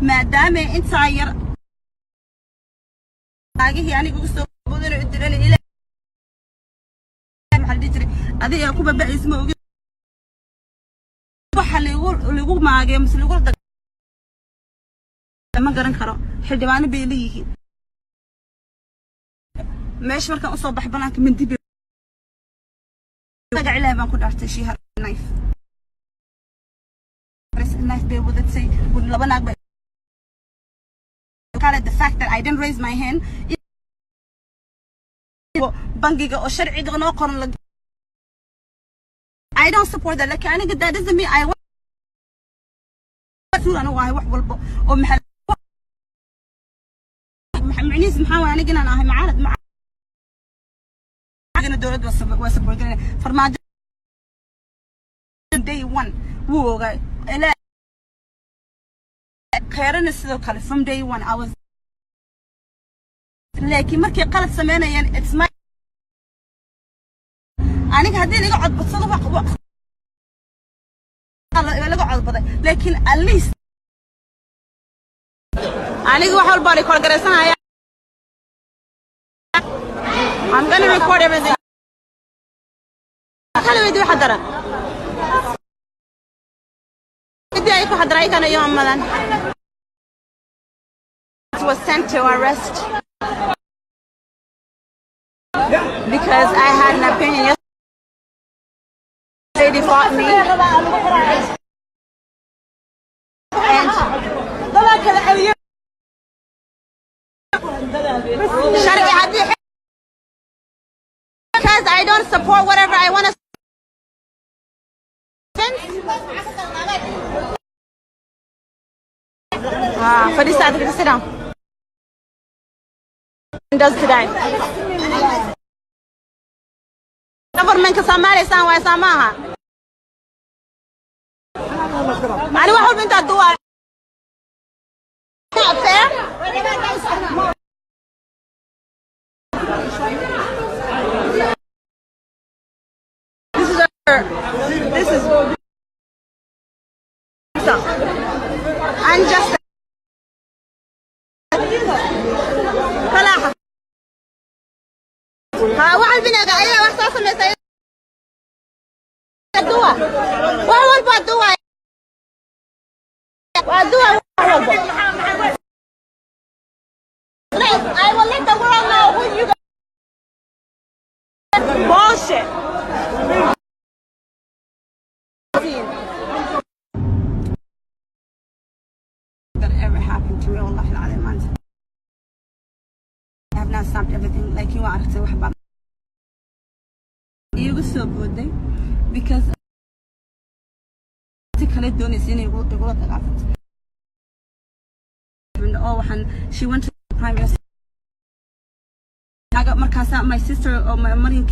Maadaama intaa yar naagihii aniga ugu soo boodana u diran, ilaa maxaa la dhihi jiray, adiga ku baba'aysa ma ogi. Waxa lagu maagay mise lagu ma garan karo. Xildhibaano bay leeyihiin. Meesha markaan usoo baxay banaanka, mindi bay, magac Ilaahay baan ku dhaartay, she had a knife. Knife bay wadatay. Laba naag bay. The fact that I didn't raise my hand, bangiga oo sharciga noo qoran, I don't support that. Laakiin aniga that doesn't mean I mas-uul anigu ahay wax walbo oo maxaa micnihiis. Maxaa waay aniga inaan ahay mucaarad? Mucaaradna dowladda waa support gareynaya. Farmaajo day one wuu ogaa, ilaa kheerana sidoo kale. From day one I was, laakiin markay qalad sameynayaan, it's my, aniga haddii laga codbadsado laga codbaday, laakiin at least aniga wax walbaa record garaysanaya. I'm gonna record everything. Kala weydii waxa daran. Weydii ay ku xadray kana iyo amadan. Was sent to arrest because I had an opinion. Lady fought me. And sharci haddii, because I don't support whatever I want to. Ah, fadhiista adiga, sit down. Does today. Governmentka Soomaaliya saan waay, saa maaha. Ani wax walba intaa duwaa. Not fair. This is our, this is so unjust. Kalaaxa. Ha wax albinaga ayaa wax soo samaysay. Duwa. Wax walba duwa. Waa duwa wax walba. I will let the world know who you guys. Bullshit. That ever happened to me, wallahi العظيم maanta. I have not stopped everything. Laakiin waa aragtay wax baa iigu soo booday because si kale doonaysa inay igula dagaalanto oo waxaan she went to the prime minister. Markaasaa my sister oo Maryam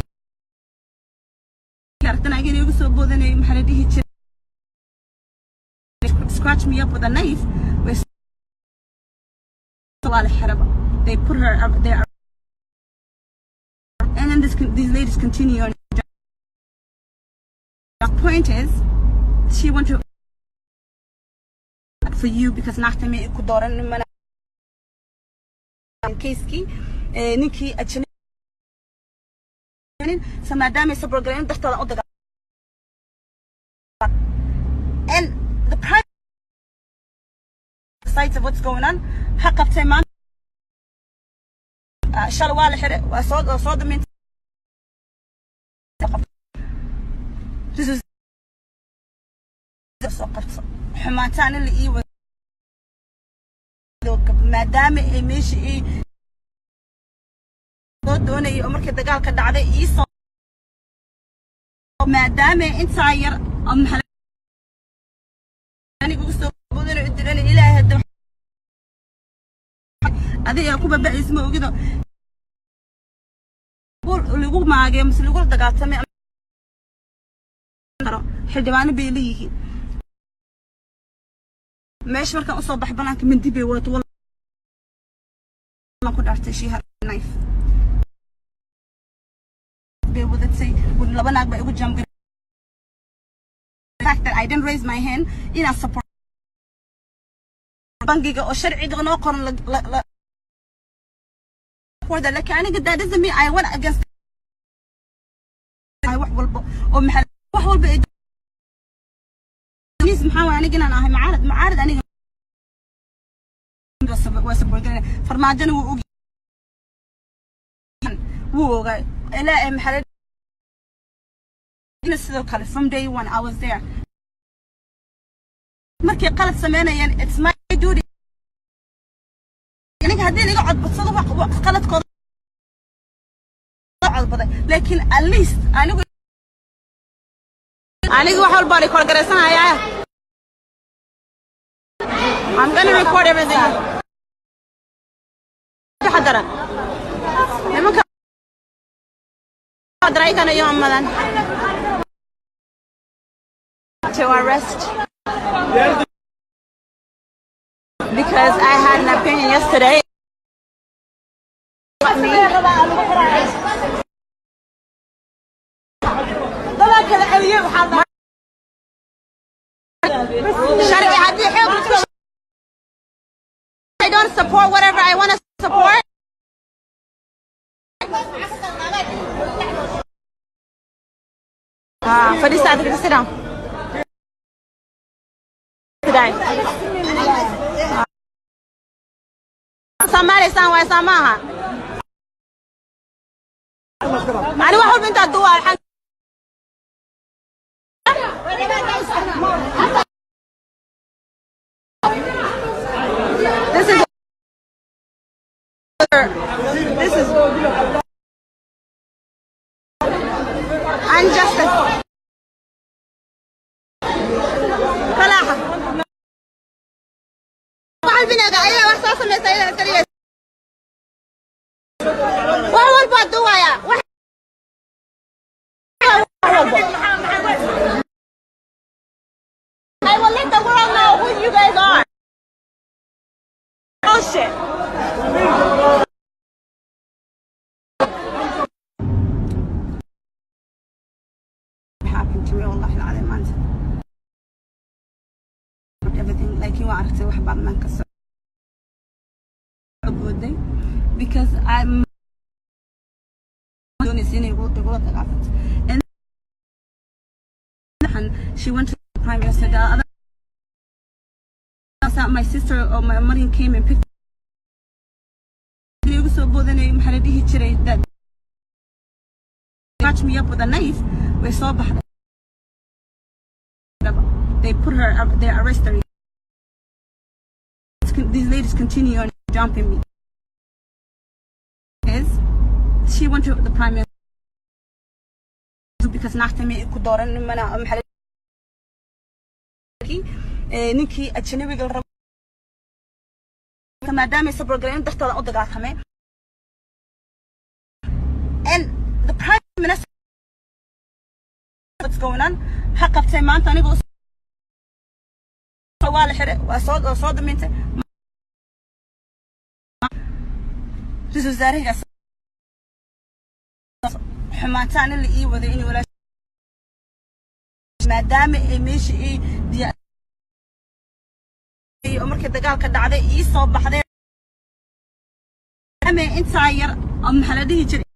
aragtana inay igu soo boodanay, maxaa la dhihi jiray, scratch me up with a knife. Waa la xiraba. They put her up there and then these ladies continue on. The point is she went to for you because naagta ma ku dooran mana keiskii ninkii ajnabi so maadaamay support gareyn dartooda u dagaa and the prime sides of what's going on ha qabtay maanta. Shalay waa la xiray, waa soo damin. This is soo qabto xumaantaan in la ii wado maadaama ay meesha ii soo doonayay oo markii dagaalka dhacday ii soo, maadaama intaa yar oo maxaa aniga ugu soo boodana u diran, ilaahay hadda adiga ku baba'aysa ma ogido lagu maagay mise lagula dagaaltamay karo. Xildhibaano bay leeyihiin. Meesha markaan usoo baxay banaanka, mindi bay wadato, wallaan ku dhaartay, she had a knife bay wadatay. Laba naag baa igu jam. The fact that I didn't raise my hand inaan support Bangiga oo sharciga noo qoran la laakiin aniga that doesn't mean I went against wax walba oo maxaa wax walba ay maxaa waay. Aniga inaan ahay mucaarad, mucaarad aniga waa support. Farmaajona wuu og, wuu ogaa ilaa ay maxaa sidoo kale. From day one I was there. Markay qalad sameynayeen, it's my duty. Aniga haddii laga codbadsado qaladkooda codbaday, laakiin at least anigu wax walbaa record garaysanayaa. I'm gonna record everything. Taxadara nimanka daraykana iyo amadan to arrest because I had an opinion yesterday. Me. Kala celiyey waxaa Sharci haddii xoog laisku I don't support whatever I want to support. Ah, fadhiista adiga, sit down. Today. Soomaaliysaan waay, saa maaha. Ani wax walba intaa duwa alxan. This is injustice. Kalaaxa. Wax binaga ayaa wax soo samaysa ayada kaliya. Wax walba duwaya. Wax walba. I will let the world know who you guys are. Bullshit. Happened to me, wallahi العظيم maanta. Everything, laakiin waa aragtay wax baarlamaanka soo booday because I'm doonaysa inay igula dagaalanto. And she went to the prime minister. The other my sister or my Mariam came and picked igu soo boodanay, maxaa la dhihi jiray, that catch me up with a knife. Way soo baxday. They put her, they arrested her. These ladies continue on jumping me. Is she went to the prime minister because naagta ma ku dooran mana maxaa ninkii ajnabiga la rabo maadaamay support gareyn dartooda u dagaalamay. And the prime minister, what's going on, ha qabtay maanta aniga waa la xiray, waa soo damintay ra-iisul wasaarahigaas xumaantaan in la ii waday inay walaa maadaama ay meesha ay diyaar oo markii dagaalka dhacday ii soo baxday ama intaa yar oo maxaa la dhihi jiray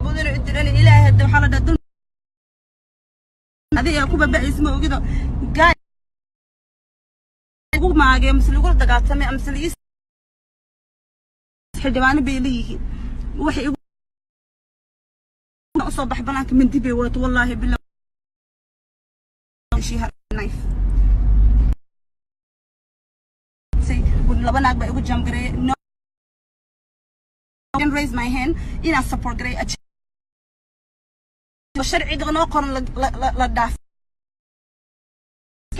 budana u diran Ilaahay hadda waxaa la dhaha dul adiga ku baba'aysa ma ogido gaay ugu maagay mise lagula dagaaltamay mise la ii xildhibaano bay leeyihiin waxay igu usoo bax banaanka mindi bay wadato, wallaahi billah, she had a knife. Say laba naag baa igu jam gareeyay. No, I didn't raise my hand inaan support gareey sharciga noo qoran la dhaaf.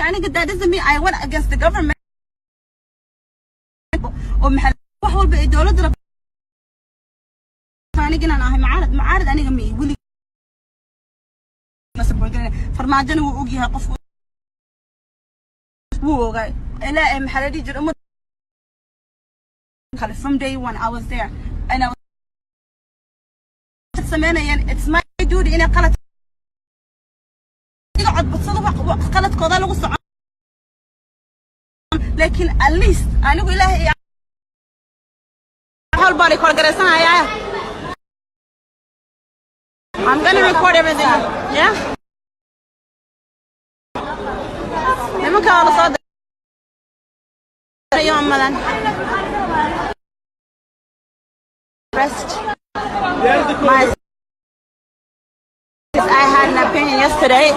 Aniga that doesn't mean I went against the government oo maxaa wax walba ay dowladda rabto. Aniga inaan ahay mucaarad, mucaarad aniga ma weli ma support gareyn. Farmaajona wuu og yahay, qofku wuu ogaa ilaa ay maxaa la dhihi jiray ummad kale. From day one I was there and I was sameynayeen. It's my duty inay qalad iga codbadsado qaladkooda lagu socon. Laakiin at least anigu Ilaahay wax walbaan record garaysanayaa. I'm gonna record everything. Yeah, nimanka waa la soo diray madan rest my. I had an opinion yesterday.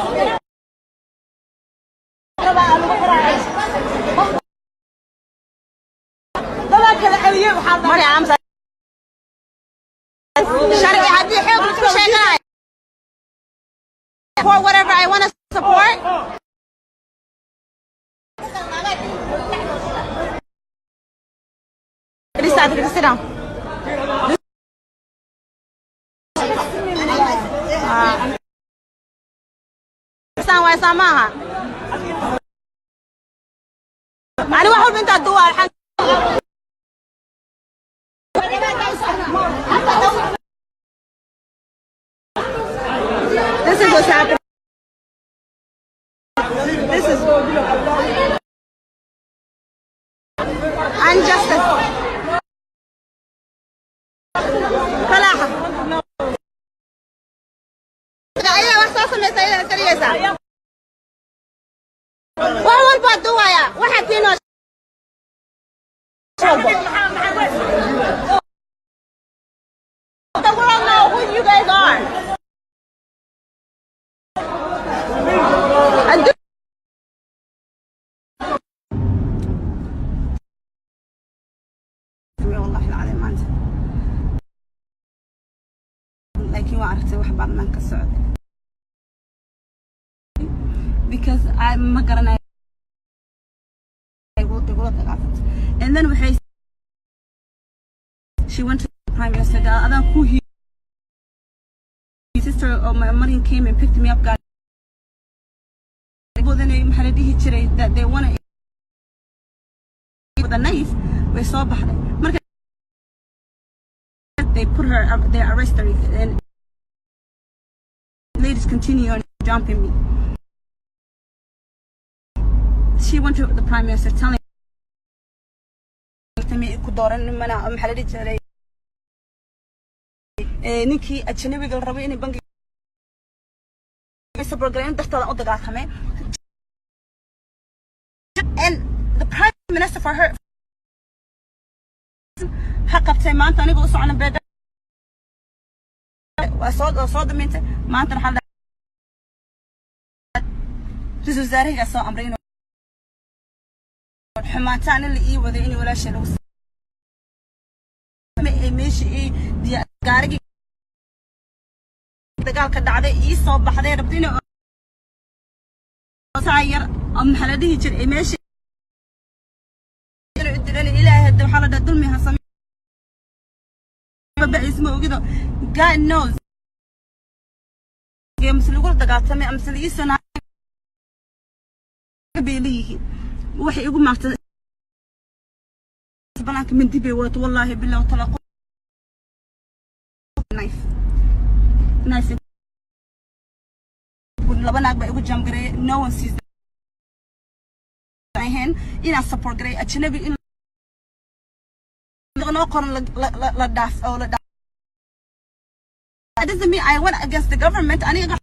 Dadaa kala celiyey, waxaa la Mari amsa sharci haddii xoog laisku sheeganayo, support whatever I want to support. Sit down. Saan waay, saa maaha. Ani wax walba intaa duwaa waxaan. This is what's happening. This is injustice. Kalaaxa. Ayaga wax soo samaysa, ayaga iska dhigaysaa. Wax walbaa duwaya. Waxaad tiinoo walba. The world know who you guys are. And والله العظيم maanta laakiin waa aragtay wax baarlamaanka ka socday because I ma garanayo igula dagaalantay. And then waxay she went to the prime minister, adaan ku sister oh, my Marian came and picked me up. God maxaa la dhihi jiray that they wanna with a knife way soo baxday marka they put her, they arrested her, and ladies continue on jumping me. She went to the prime minister telling me ku dooran mana maxaa la dhihi jiray ninkii ajnabiga la rabay inay bangiga support dartooda u dagaaltamay. And the prime minister for her ha qabtay maanta aniga u socona beeda waa soo damintay maanta. Waxaa ra-iisul wasaarahigaa soo amray inuu xumaantaan in la ii waday in walaashay lagu ee meesha ii gaarigii dagaalka dhacday ii soo baxday rabta inay saa yar oo maxaa la dhihi jiray meesha inuu dilan. Ilaahay hadda waxaa la dhaha dulmi ha samey isma ogido. God knows mise lagula dagaaltamay amase la ii soo bay leeyihiin. Waxay igu maagtay banaanka mindi bay wadato, wallaahi billahi tala knife knife. Laba naag baa igu jam gareeyay. No one sees ahayn inaan support gareeyo ajnabi in noo qoran la dhaaf oo la dhaaf. That doesn't mean I went against the government. Aniga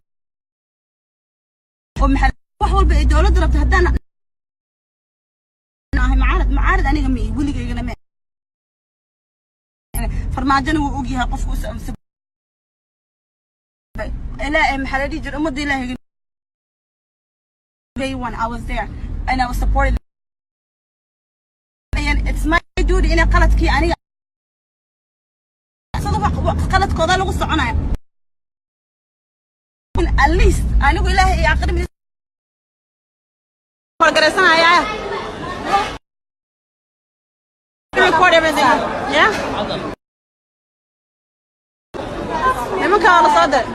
oo maxaa wax walba ay dowladda rabto haddaan ahay mucaarad, mucaarad aniga ma ihi weligaygana ma. Farmaajona wuu ogyahay qofku ilaa maxaa la dhihi jiray ummadda Ilaahay. Day one I was there and I was supporting, and it's my duty inay qaladkii aniga qaladkooda lagu soconayo. At least anigu Ilaahay iyo aqri garaysanaya. Record everything. Yeah, nimanka waa la soo diray.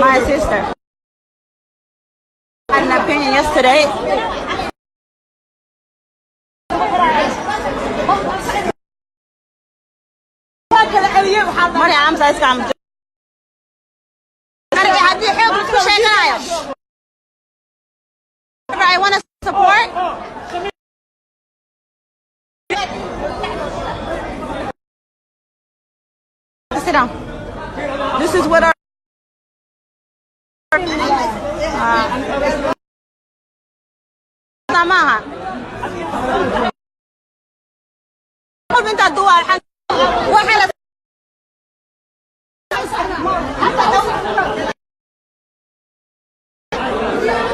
My sister had an opinion yesterday. Kala celiyey, waxaa Mari amsa iska. Sit down. This is what our maaha qolba intaa duwaa waxaa la.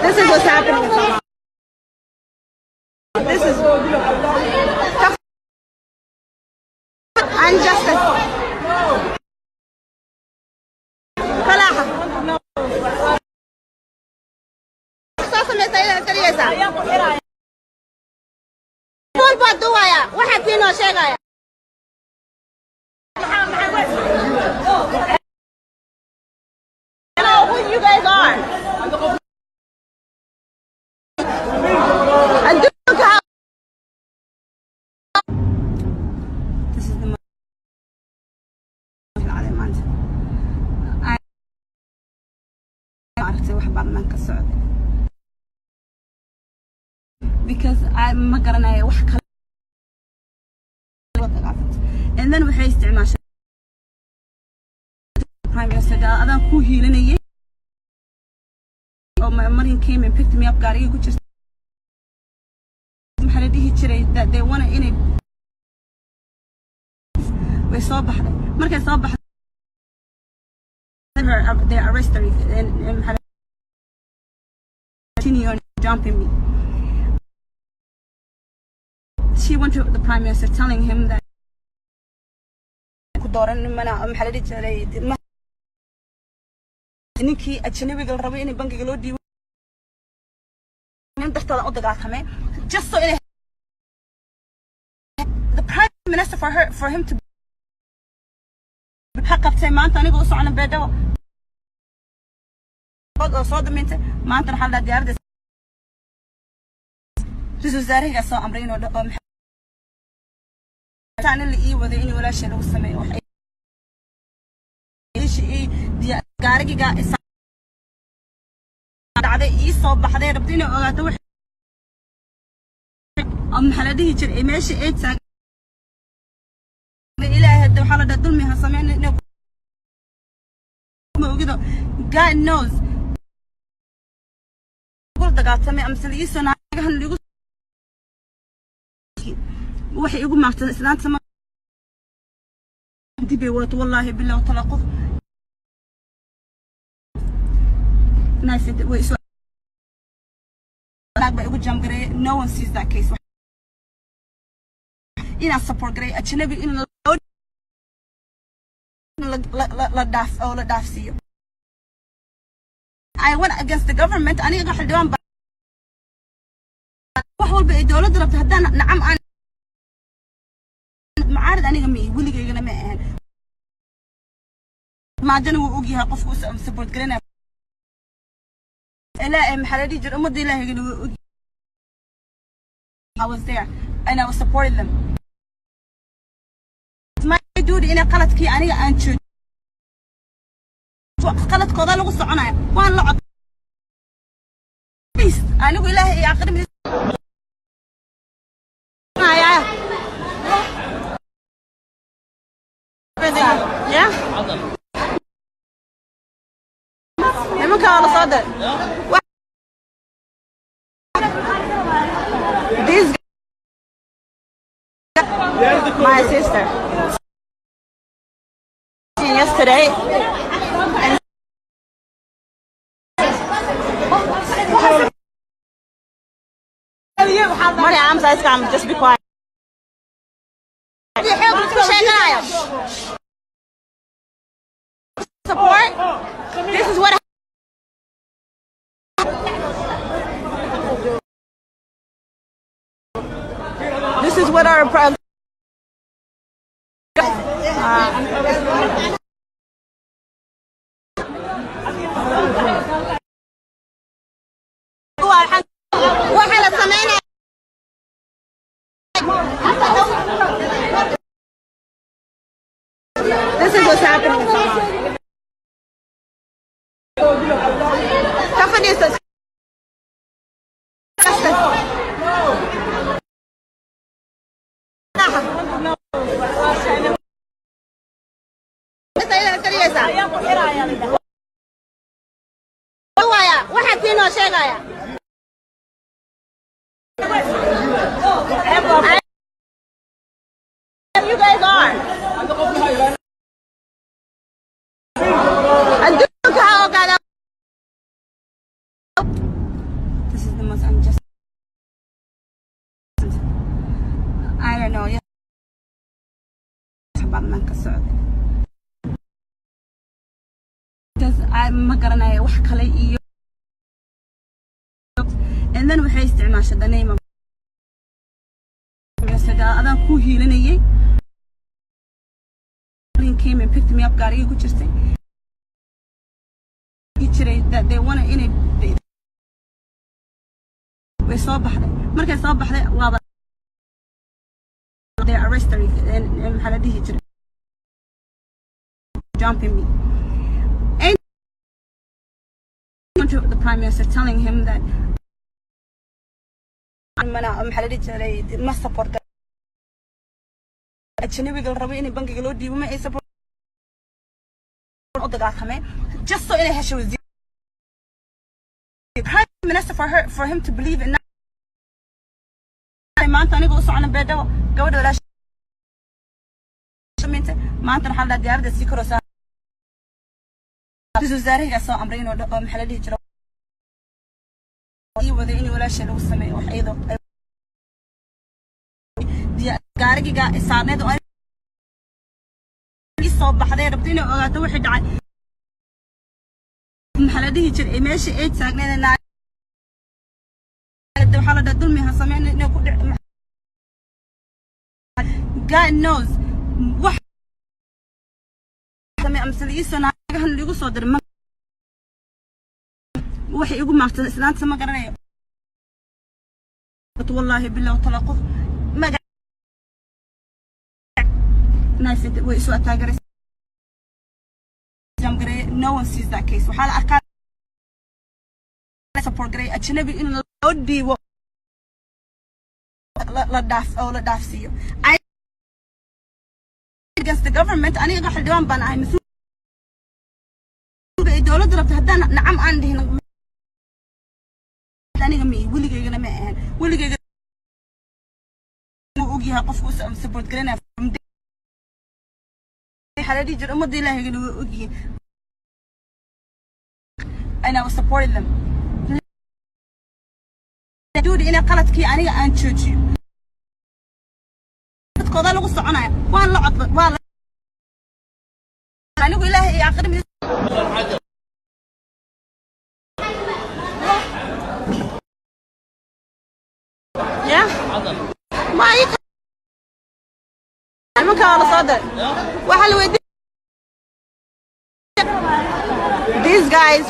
This is what's happening in Somalia. This is injustice. Kalaaxa. Soo samaysa iyadana taliyaysa. Fuul baa duwaya. Waxaa tiinoo sheegaya. I know who you guys are. Adduunka. This is the most maanta. Aragtay wax baarlamaan ka socday because I ma garanayo wax kale, and then waxay isticmaashay prime minister adaan ku hiilinayay oo Marian came and picked me up, gaarigii ku jirta, maxaa la dhihi jiray, that they wanna inay way soo baxday. Markay soo baxday her, they arrested her and maxaa continue on jumping me. She went to the prime minister telling him that ku dooran mana, maxaa la dhihi jiray, ninkii ajnabiga la rabay inay bangiga loo dhiibo nin dartooda u dagaaltamay just so inay the prime minister for her, for him to ha qabtay. Maanta aniga u socona Beedhabo oo soo damintay. Maanta waxaa la dhaha diyaaradda ra-iisul wasaarahigaa soo amray inuu oo maxaa la ii waday in walaashay lagu sameeyo wax gaarigiga dhacday ii soo baxday, rabta inay ogaato wax oo maxaa la dhihi jiray meesha ay taag. Ilaahay hadda waxaa la dhaha dulmi ha sameyn inay ma ogido. God knows kula dagaaltamay amase la ii soo naagahan liigu waxay igu maagtay islaanta ma dibay wadato. Wallaahi billahi tala qof knife way soo naag baa igu jam gareeyay. No one sees that case. Inaan support gareeyo ajnabi in loo la dhaaf oo la dhaafsiiyo. I went against the government. Aniga xildhibaan ba wax walba ay dowladda rabto haddaan nacam aan mucaarid aniga ma ihi, weligaygana ma ahan. Maajana wuu ogyahay qofku u support gareynaya ilaa ee maxaa la dhihi jiray, ummadda ilaahigana wuu ogyahay. I was there and I was supporting them. It's my duty inay qaladkii aniga aan joojo. Qaladkooda lagu soconaya waan la cod please anigu ilaahay iyo aakhira mid. Yeah? Nimanka waa la soo diray. These my sister yesterday and Maria, I'm sorry, just be quiet. Sheeganayo. Support. This is what This is what our waxaa la sameynaya. This is what's happening in Somalia. Ka fadhiiso. Waxaad tiinoo sheegaya. You guys are. Adduunka ha ogaada. This is the most unjust. I don't know. Baarlamaanka socday. Because I ma garanayo wax kale iyo, and then waxay isticmaashay the name of adaan ku hiilinayay, came and picked me up, gaarigii ku jirtay jiray that they wanna inay way soo baxday. Markay soo baxday waaba they arrested, maxaa la dhihi jiray, jumping me and to the prime minister, telling him that mana, maxaa la dhihi jiray, ma support ajnabiga la rabo inay bangiga loo dhiibo, ma ay support u dagaaltameen just so inay hesho wasiir prime minister, for her, for him to believe in. Maanta aniga u socona Beedhabo, gabadha walaasha maanta waxaa la dhaha diyaaradda sii koraysaa, ra-iisul wasaarahigaa soo amray inuu, maxaa la dhihi jiro, ii waday in walaasha lagu sameeyo wax iyadoo gaarigiga saarneed oo ii soo baxday, rabto inay ogaato wixii dhacay, maxaa la dhihi jiray, meesha ay taagneed waxaa la dhaha dulmi ha sameyn inay ku dhic. God knows wax amse liisoo naagahan liigu soo diray, waxay igu maagtay islaanta ma garanayo. Wallahi billahi talaquf magac knife way isu ataagaray. No one sees that case. Waxaa la arkaa support garay ajnabi in loo dhiibo, la dhaaf oo la dhaafsiiyo against the government. Aniga xildhibaan baan ahay, mas-uulka ay dowladda rabta haddaan nacam aan dhihin, aniga ma weligaygana ma ahan, weligayga wuu ogyahay qofku support garanaya. Waxaa la dhihi jira ummadda ilaahigana way ogyihiin and I was supporting them. Duudi inay qaladkii aniga aan joojiyo, dadkooda lagu soconaya waan la codba waa anigu ilaahay iyo aakhira. Yeah, ma ii nimanka waa la soo diray, waxaa la weydiin these guys,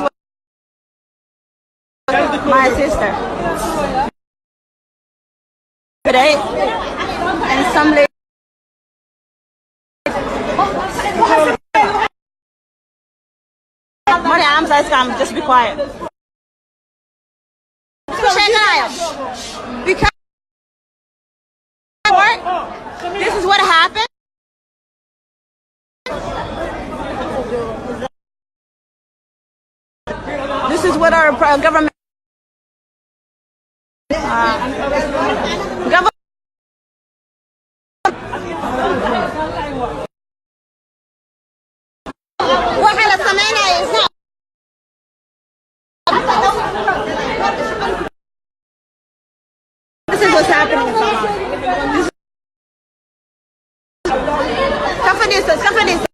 my sister today and some lady. Money, I'm sorry, just be quiet. Because this is what happened. This is what our government waxa la sameynaya is not. This is what's happening in Somalia. Ka fadhiiso, iska fadhiiso.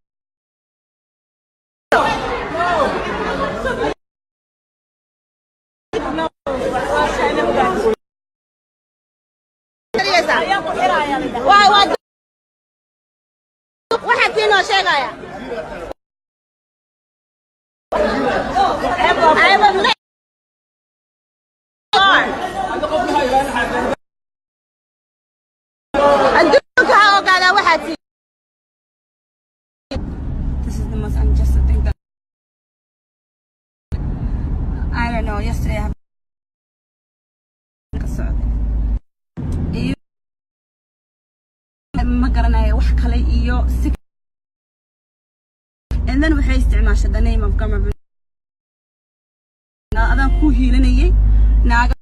Waa waa waxaad tiinoo sheegaya. I was adduunka ha ogaadaa waxaad tii. This is the most unjust thing that I don't know. Yesterday I have ka socday iyo ma garanayo wax kale iyo si, and then waxay isticmaashay the name of government adaan Hiilinayay naaga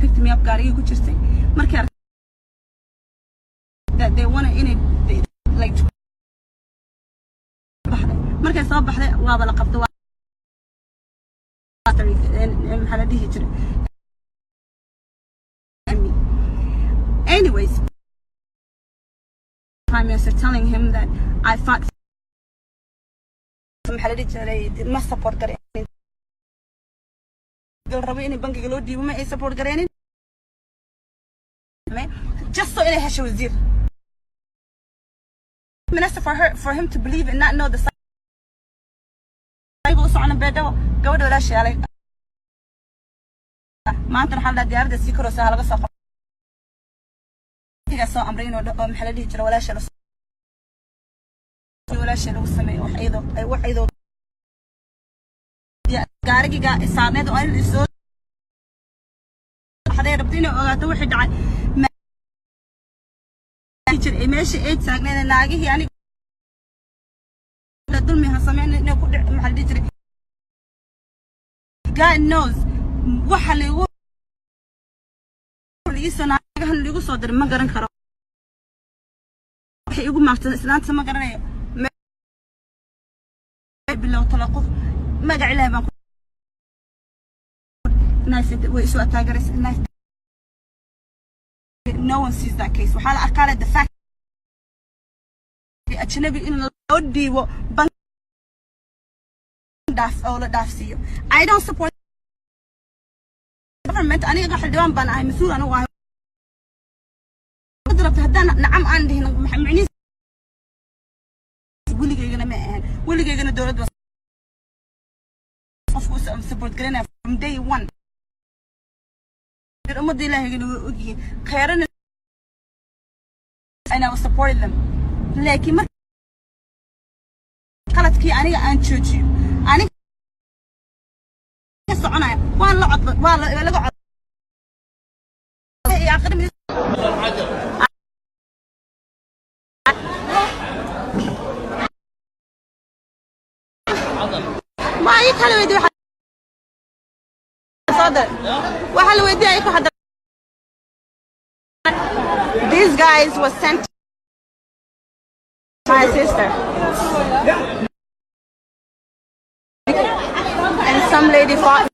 picked me up, gaarigii ku jirtay markay that they wanna inay like baxday. Markay soo baxday waaba la qabtay. Maxaa la dhihi jiray? Anyways, Prime Minister telling him that I fought, maxaa la dhihi jiray, ma support gareenin la rabo in bankiga loo dhiibo, ma ay support gareenin, just so inay hesho wasiir minister for her, for him to believe and not know the u socona Beedhabo. Gabadha walaashaalay maanta waxaa la diyaaradda sii koraysa ha laga soo qabo soo amray inuu, maxaa la dhihi jira, walaasha lagu sameeyo wax iyadoo wax iyadoo gaarigiga saarneed oo in soo baxday rabto inay ogaato wixii dhacay jir meesha ay taagneed. Naagihii aniga dulmi ha sameyn inay ku dhic, maxaa la dhihi jiray, God knows waxa liigu liisoo naagahan liigu soo diray ma garan karo. Waxay igu maagtan islaanta ma garanayo. Bilow talaquf magac Ilaahay baan knife way isu ataagaraysa knife. No one sees that case. Waxaa la arkaa the fact ajnabi in loo dhiibo bank dhaaf oo la dhaafsiiyo. I don't support government. Aniga xildhibaan baan ahay, mas-uul anigu ahay. Rabta haddaan nacam aan dhihin micnihiis weligaygana ma ahan, weligaygana dowladda qofku support garinaya from day one. Ummadda Ilaahayna way ogyihiin kheerana and I was supporting them, laakiin mar qaladkii aniga aan joojiyo, aniga soconaya waan la cod waa laga cod iyo aqri. Ma ii kala weydiiy soo dir, waxaa la weydiiyay ku hadda. These guys was sent to my sister and some lady fought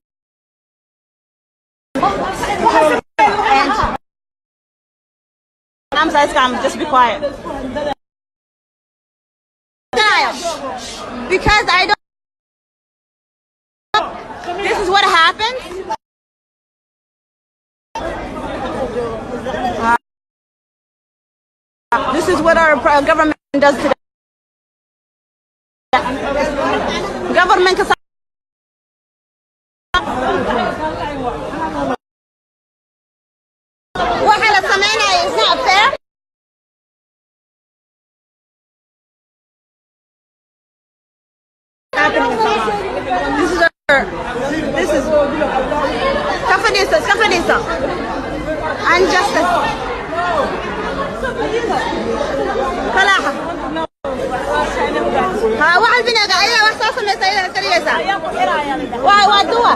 and I'm sorry, just be quiet. Denial. Because I don't. This is what happens. This is what our government does today. Government waxa la sameynaya is not fair. Happening in Somalia. This is our, this is ka fadhiiso, iska fadhiiso. Injustice. Kalaaxa. Ha, waxaan binaga ayaga wax soo samaysa ayaga iska dhigaysaa. Waa duwa.